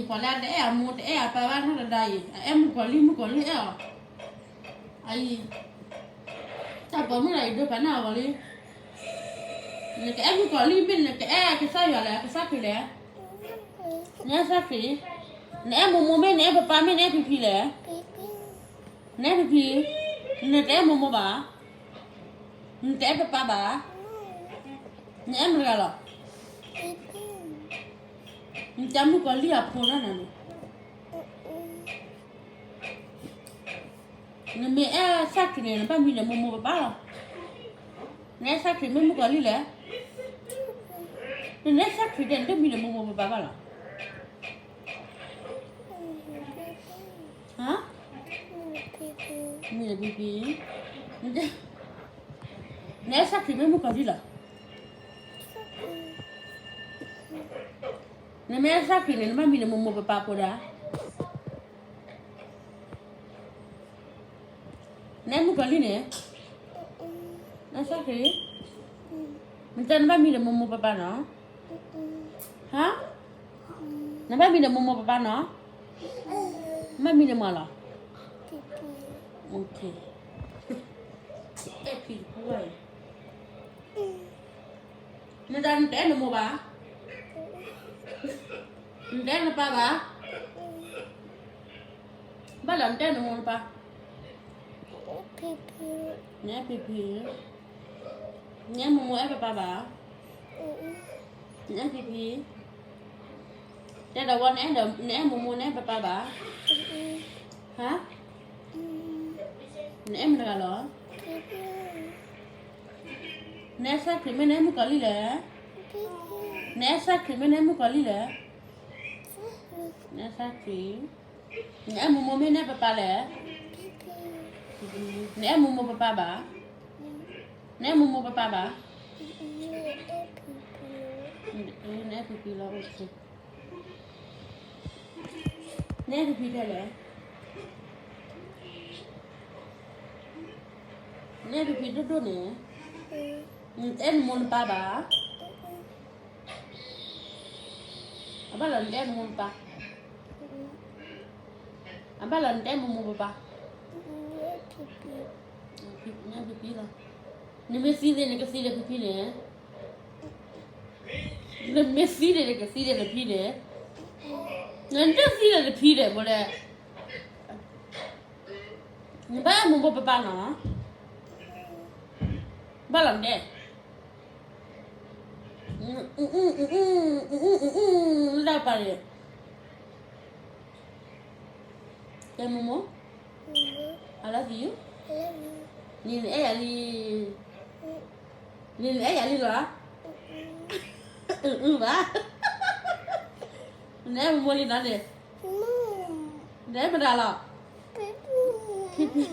ပှၤလၢအတအဲၣ်အမိၢ်တအဲၣ်အပၢ်ဘၣ်နီတဒါအံၤ အအဲၣ်မုၣ်ကီၤလံၢ် မုၣ်ကီၤလံၢ်အဲၣ်အီၤ, အအံၤ, တၢ်ပိာ်မုၣ်ဒီးအံၤဒိဖးန့ၢ်အဂီၢ်လံ, နကအဲၣ်မုၣ်ကီၤလံၢ်မ့ၢ်နကအဲၣ်ကစၢ်ယွၤလဲၣ် ကစၢ်ခရံာ်လဲၣ်, နအဲၣ်ကစၢ်ခရံာ်, နအဲၣ်မိၢ်မိၢ်မ့ၢ်နအဲၣ်ပၢ်ပၢ်မ့ၢ်နအဲၣ်ဖံဖံလဲၣ်, နအဲၣ်ဖံဖံ, နတအဲၣ်မိၢ်မိၢ်ဘၣ်, နတအဲၣ်ပၢ်ပၢ်ဘၣ်, နအဲၣ်မတၤတဂၤလီၤ, နကမုၣ်ကီၤလံၢ်အဖိနီၢ်နၤန့ၣ် နမ့ၢ်အဲၣ်ကစၢ်ခရံာ်န့ၣ် နဘၣ်မံဒီးမိၢ်မိၢ်ပၢ်ပၢ်လီၤ, နအဲၣ်ကစၢ်ခရံာ်မ့ၢ်မုၣ်ကီၤလံၢ်လဲၣ်, နအဲၣ်ကစၢ်ခရံာ်ဒီး နတမံဒီးမိၢ်မိၢ်ပၢ်ပၢ်ဘၣ်လီၤ, ဟါ, မံဒီးဖံဖံ, နအဲၣ်ကစၢ်ခရံာ်မ့ၢ်မုၣ်ကီၤလံၢ်လီၤ, နမ့ၢ်အဲၣ်ကစၢ်ခရံာ်န့ၣ် နဘၣ်မံဒီးမိၢ်မိၢ်ပၢ်ပၢ်ဖိဒၣ် နအဲၣ်မုၣ်ကီၤလံၢ်န့ၣ်, နအဲၣ်ကစၢ်ခရံာ်, နတဲနဘၣ်မံဒီးမိၢ်မိၢ်ပၢ်ပၢ်နီၤ, ဟါ, နဘၣ်မံဒီးမိၢ်မိၢ်ပၢ်ပၢ်နီၤ, နဘၣ်မံဒီးမးလီၤ, အဲၣ်ဖံတပူၤဘၣ်အံၤ မတၤနတအဲၣ်နမိၢ်ဘၣ်, နတအဲၣ်နပၢ်ဘၣ်, ဘၣ်လီၤနတအဲၣ်နမိၢ်နပၢ်, နအဲၣ်ဖံဖံ, နအဲၣ်မိၢ်မိၢ်အဲၣ်ပၢ်ပၢ်ဘၣ်, နအဲၣ်ဖံဖံ, တဲဒီးဝဲ နအဲၣ်မိၢ်မိၢ်နအဲၣ်ပၢ်ပၢ်ဘၣ်, ဟါ, နအဲၣ်မတၤတဂၤလီၤ, နအဲၣ်ကစၢ်ခရံာ်မ့ၢ်နအဲၣ်မုၣ်ကီၤလံၢ်လဲၣ်, နအဲၣ်ကစၢ်ခရံာ်မ့ၢ်နအဲၣ်မုၣ်ကီၤလံၢ်လဲၣ်, နအဲၣ်ကစၢ်ခရံာ်, နအဲၣ်မိၢ်မိၢ်မ့ၢ်နအဲၣ်ပၢ်ပၢ်လဲၣ်, နအဲၣ်မိၢ်မိၢ်ပၢ်ပၢ်ဘၣ်, နအဲၣ်မိၢ်မိၢ်ပၢ်ပၢ်ဘၣ်, နအဲၣ်ဖံဖံလီၤ, နအဲၣ်ဖံဖံထဲလဲၣ်, နအဲၣ်ဖံဖံဒိၣ်ဒိၣ်န့ၣ်, နတအဲၣ်နမိၢ်နပၢ်ဘၣ်, အဘၣ်လီၤနတအဲၣ်နမိၢ်နပၢ်, အဘၣ်လီၤနတအဲၣ်မိၢ်မိၢ်ပၢ်ပၢ်, နအဲၣ်ဖံဖံလီၤ, နမ့ၢ်သံန့ၣ် နကသံဒီးဖံဖံန့ၣ်, နမ့ၢ်သံန့ၣ် နကသံဒီးနဖံန့ၣ်, နတသံဒီးနဖံန့ၣ် ဘိလဲၣ်, နဘၣ်အဲၣ်မိၢ်မိၢ်ပၢ်ပၢ်နီၤ, ဘၣ်လီၤနတဲ, ဒၣ်ပၢ်န့ၣ်, တဲမိၢ်မိၢ်, I love you, နံၤနအဲၣ်ယၤလံ, နံၤနအဲၣ်ယၤလံလီၤ, အုဘၣ်, နအဲၣ်မိၢ်မိၢ်လံနီၤန့ၣ်, နအဲၣ်မတၤလီၤ, ဖံဖံ